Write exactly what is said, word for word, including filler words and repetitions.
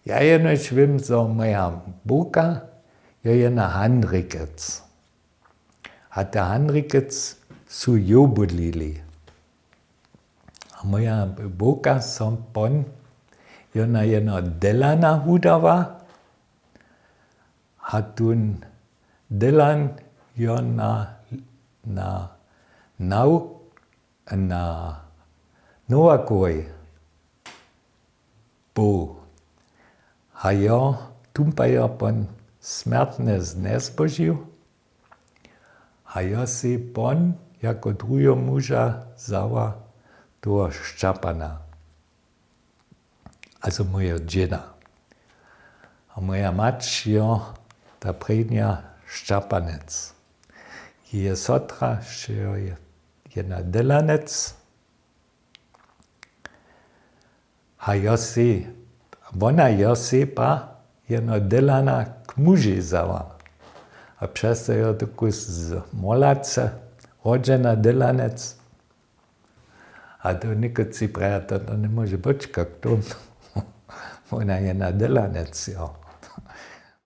Ja jenož wěm, zo moja bowka jo jena Handrikec. A te Handrikec su jowbudlili. A moja bowka so pon jona jeno Dylana wudała. A tón Dylan jo na, na, na, na Nowakowej był. A jo, tumpa jo pon smjertnje znjezbožił. A jo sej pon jako druheho muža wzała toho Šćapana. Also mojeho dźěda. A moja mać jo ta prěnja Šćapanec. Jeje sotra je jedna Dylanec. A jo sej, wona jo sej pa jeno Dylana k mužej wzała. A přez to jo to kus z molace rodźena Dylanec. A to někotři praja, to, to njemóže być, kak to wona jena Dylanec, jo.